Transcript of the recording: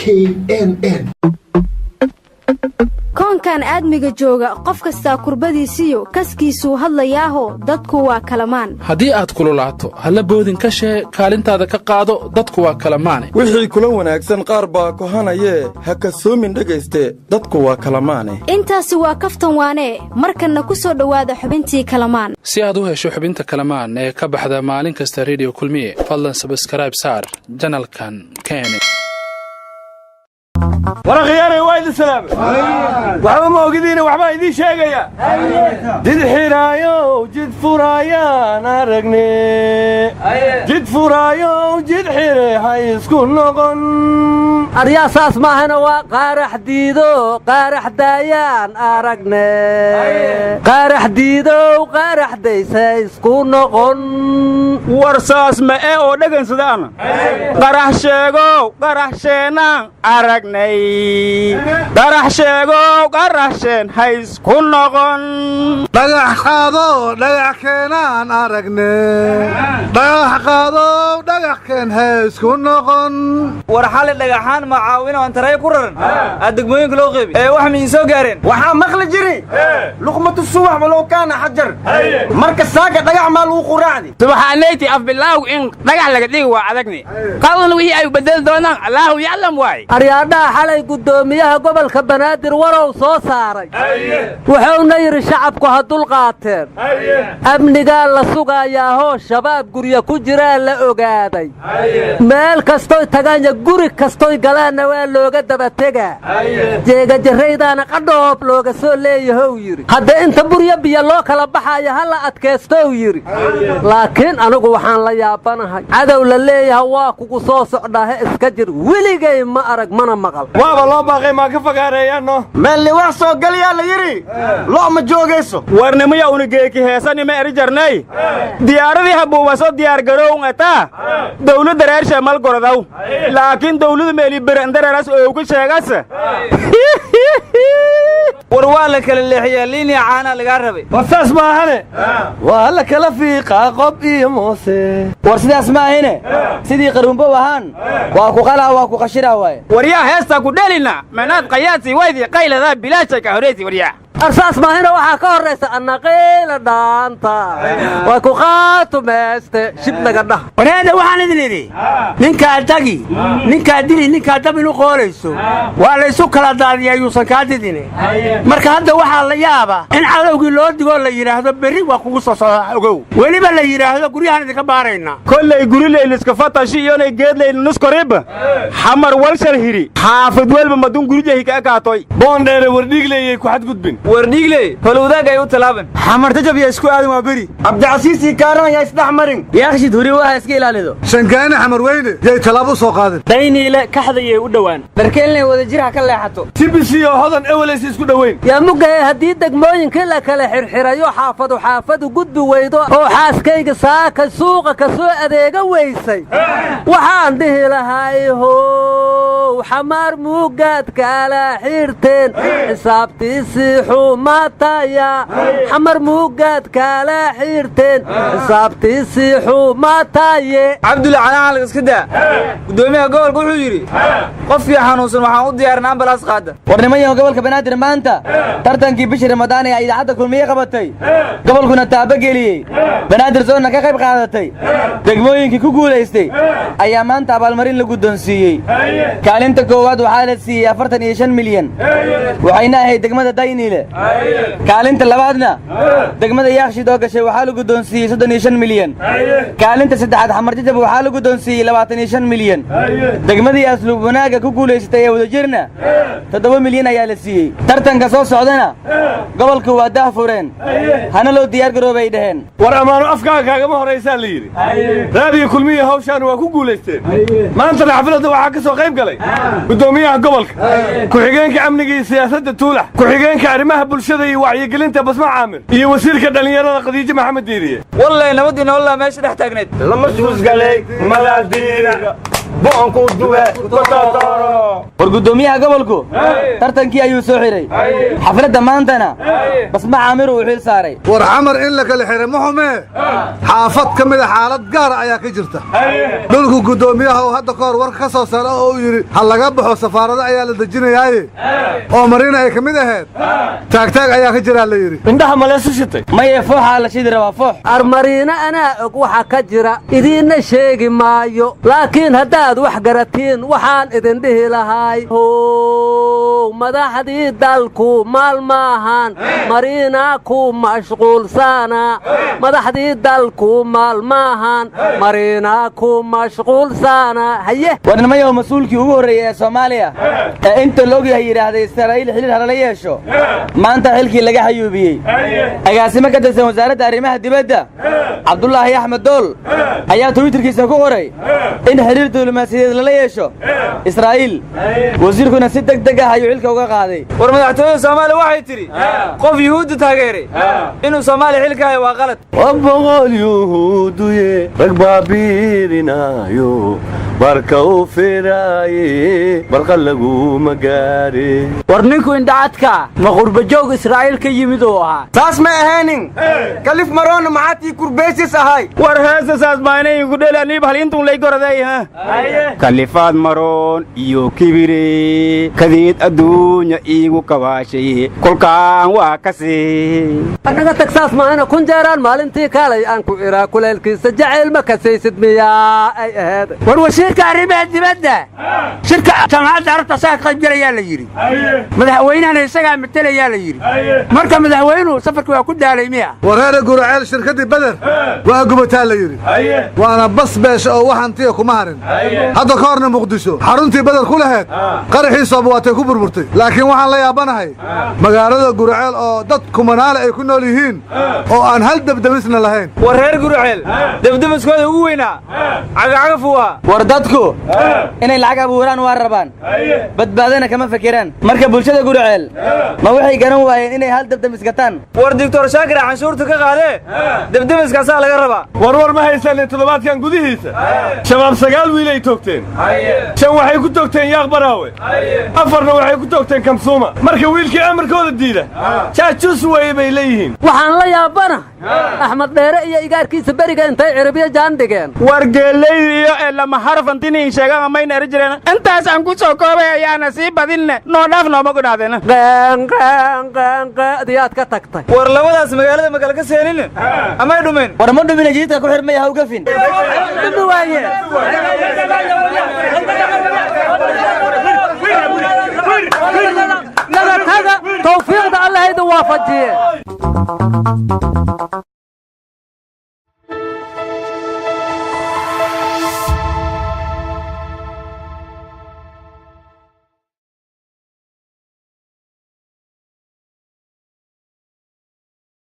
KNN. Koonkan aadmiga jooga, qof kastaa kurbadiisiyo kaskiisuu hadlayaaho, dadku waa kalamaan. Haddii aad kululaato, halla boodin ka shee, kaalintaada ka qaado, dadku waa kalamaane. Wixii kula wanaagsan qaar baa kohanayee, ha kasoomin dhegayste, dadku waa kalamaane. Intaasi waa kaftan waanee. Markanna ku soo dhowaada xubintii Kalamaan. Si aad u hesho xubinta Kalamaan ee ka baxda maalin kasta Rediyo Kulmiye, fadlan subscribe saar channelkan keene. Warakhyaanay, waa idin salaamay. Waxba ma ogidiina, waxbaa idiin sheegaya. Jid xiraayow jid furaayaan aragne, jid furaayow jid xire ha isku noqon. Aryaa, saas maahana, waa qaarax diido qaarax daayaan aragne, qaarax diidow qaarax daysa isku noqon. War saas ma ee oo dhegaynsadaana: qarax sheegow qarax sheenaan aragnay, qarax sheegow qarax sheen haysku noqon. Dhagax qaadow dhagax keenaan aragne, dhagax qaadow dhagax keen haysku noqon. War xali dhagaxaan macaawino aan taray ku raran aad degmooyinka loo qeybi ee wax miin soo gaareen. Waxaa maqli jiri luqmatu subax walow kaana xajar. Marka saaka dhagax maa lagu quraacdi? Subaxaanayti af bilaaw in dhagax laga dhigi waa adagni qadan, wixii ay bedeli doonaan Allaahu yaclam waay. Aryaadhaha, xalay guddoomiyaha gobolka Banaadir warow soo saaray, wuxuuna yidhi shacabku ha dulqaateen, amnigaa la sugayaahoo shabaab gurya ku jiraa la ogaaday, meel kastoy tagaanya guri kastoy galaanna waa looga daba tegaa, jeegajarraydaana qadhoob looga soo leeyahow yidhi. Hadda inta buryo biyo loo kala baxayo ha la adkaystow yidhi. Laakiin anigu waxaan la yaabanahay cadow la leeyaha waa kugu soo socdaahe iska jir. Weligay ma arag mana maqal. Waaba loo baaqay, maa ka fagaareeyaanno? Meelli wax soo galayaa la yidhi, lo' ma joogayso. Warnimaya unugeeki heesanima eri jarnay, diyaaradii habuubaso diyaargarown etaa dawladda reershe malgorodaw, laakiin dawladu meeli berendareras oogu sheegas. War waa la kala leexiyaa, liiniya caanaa lagaa rabay. War saas maahane, waa la kala fiiqaa qob iyo moose. War sidaas ma ahine, sidii qaruunbow ahaan waa ku qalaa, waa ku qashiraa waaye. Waryaa, heestaa ku dhelina manaad qayaadsi waydi qayladaa bilaasha ka horeysi waryaa. Arsaas maahina, waxaa ka horraysa annaqiila dhaanta waa ku qaatumayste shibnaga dhah. Wareedha, waxaan idin idhi: ninkaa dagi, ninkaa dili, ninkaa dab inu qoolayso, waa laysu kala daadiyaa, yuusan kaa didine. Marka hadda waxaa la yaabaa in cadowgii loo digoo la yidhaahdo berri waa kugu soo socdaa, ogow, weliba la yidhaahdo guryahaan idinka baaraynaa. Kollay gurileyliska fatashi iyonay geedlayni nuskoriba xamar walshal hiri, xaafid welba madun gurijahi ka ekaatoy. Boondheere, Wardhiigleeyay ku xadgudbin. Wardhiigley holowdaag ay u talaaban. Xamartajab yaa isku aadan waa beri. Cabdicasiisii Kaaran yaa isdhex marin. Yaaqshid huri waha iska ilaalido. Shangaani, Xamar Weyne yay tallaabo u soo qaadeen. Dayniile kaxdayay u dhowaan. Dharkeelnay wadajir ha ka leexato. Tibisiyo Hodan ewelays isku dhoweyn. Yaa mugahe, haddii degmooyinkii la kala xirxirayo, xaafadu xaafadu gudbi weydo oo xaaskayga saaka suuqa ka soo adeega weysay, waxaan dhihi lahay: how xamaar muugaad kala xirteen, xisaabtiisii xumataya. Xamar muugaad kala xirteen, xisaabtiisii xumataye. Cabdulla calaancalag iska daa. Guddoomiyaha gobolka wuxuu yidhi qofkii xanuunsan waxaan u diyaarin ambalaas qaada. War nimanyaho, gobolka Banaadir maanta tartankii bishii Ramadaan ee ay idaacadda Kulmiye qabatay, gobolkuna taaba geliyey, Banaadir Zone-na ka qayb qaadatay, degmooyinkii ku guulaystay ayaa maanta abaalmarin la guddoonsiiyey. Kaalinta koowaad waxaa la siiyey 45 milyan, waxayna ahayd degmada Dayniile. Kaalinta labaadna degmada Yaakshid oo gashay waxaa la guddoonsiiyey 35 milyan. Kaalinta saddexaad Xamarjajab waxaa la guddoonsiiyey 25 milyan. Degmadii Asluub Wanaagga ku guulaysatay ee Wadajirna 7 milyan ayaa la siiyey. Tartanka soo socdana gobolku waa daah fureen, hana loo diyaar garoobay dhaheen. War ammaano afkaaga kaagama horaysaa la yidhi. Raadiyo Kulmiya hawshaan waa ku guulaysteen. Maantana xafladda waxaa ka soo qayb galay guddoomiyaha gobolka, ku-xigeenka amniga iyo siyaasadda Tuulax, ku-xigeenka arrimaha bulshada iyo wacyigelinta Basma Caamir, iyo wasiirka dhallinyarada Khadiijo Maxamed Diiriye. Wallay nabadii nololaa meesha dhex taagnayd. Lama suusgalay malaadiina. Bo'onku duwe. War guddoomiyaha gobolku tartankii ayuu soo xiray, xafladda maantana Basma Caamir uu xil saaray. War Xamar in la kala xiray ma xumee, xaafad ka mida xaalad gaara ayaa ka jirta. Dhulku guddoomiyaha uu hadda ka hor warka ka soo saara oo uu yidhi ha laga baxo, safaarado ayaa la dejinayaaye, oo Mariina ay ka mid ahayd, taagtaag ayaa ka jiraa la yidhi. Indhaha maleesu shitay? Maye, fooxaa la shidi rabaa, foox. Armariina anaa og waxa ka jira, idiinna sheegi maayo, laakiin haddaad wax garatiin waxaan idin dhihi lahaay: how madaxdii dalku maalmaahan Mariina ku mashquulsana, madaxdii dalku maalmaahan Mariina ku mashquulsana. Haye. War nimayahow, mas-uulkii ugu horreeyey ee Soomaaliya ee inta la ogyahay yidhaahday Israa'iil xiriir halala yeesho, maanta xilkii laga xayuubiyey. Agaasimo ka tirsan wasaaradda arrimaha dibadda, Cabdulaahi Axmed Dool, ayaa Twitterkiisa ku qoray in xiriir diblomaasiyadeed lala yeesho Israa'iil. Wasiirkuna si deg deg ah ayuu xilka uga qaaday. War madaxtooyada Soomaaliya waxay tidhi qof Yuhuudda taageeray inuu Soomaaliya xilka hayo waa qalad. 100 yuhuuduye rag baabiirinaayo barka u firaaye barqa laguma gaare. War ninku indhacadka ma qurbajoog Israa'iil ka yimid uu ahaa? Saas ma ahaynin, Kalif Maroona maxaatii kurbaysis ahay. War heesta saas maanayinku dhelaniib halintun lay goraday ha. Kalifaad maroon iyo kibire kadiid adduunya iigu kabaashay kolkaan waa kasi. Annaga tagsaas maahana, kun jeeraan maalintii kaalay aan ku iraa, kuleylkiisa jacayl ma kasaysid miyaa ay aheed? War wasiirka arrimaha dibadda shirka Jaamacadda Carabta asaga ka qayb galayaa la yidhi, madaxweynahana isagaa matelayaa la yidhi. Marka madaxweynuhu safarkii waa ku daalay miya? Wareere, Guraceel shirkaddii Beder waa gubataa la yidhi, waana bas beesha oo wax hantiya kuma harin. Hadda ka horna Muqdisho xaruntii Beder ku laheed qaraxiisooba waatay ku burburtay. Laakiin waxaan la yaabanahay magaalada Guraceel oo dad kumanaale ay ku nool yihiin oo aan hal debdemisna lahayn. War reer Guraceel debdemiskooda ugu weynaa cagacagaf uu ahaa. War dadku inay lacag abuuraan waa rabaan, badbaadana kama fikiraan. Marka bulshada Guraceel ma waxay garan waayeen inay hal debdemis gataan? War Doctor Shaakir canshuurta ka qaadee, debdemiskaasaa laga rabaa. War war ma haysanin, toddobaadkan gudihiisa Shabaab 9 wiil ay toogteen. 5 waxay ku toogteen Yaaq Baraawe, 4na waxay ku toogteen Kamsuuma. Marka wiilkii amarkooda diida jaajuus weeye bay leeyihiin. Waxaan la yaabana Axmed Dheere iyo igaarkiisa beriga intay ciribyo jaan dhigeen. War geellaydu iyo ee lama harfantiniin sheegan amayna eri jireen. Intaas aan ku soo koobay ayaana sii badinne, noo dhaaf nooma gudhaadeena. Qeenqeenqeenqeediyaad ka tagtay. War labadaas magaalada makala ka seenine amay dhumeen? War ma dhumina, jididka ku xirmaya, ha ugafin. Dhumi waaye. Naga taga, tawfiiqda Allahayda waafajiye.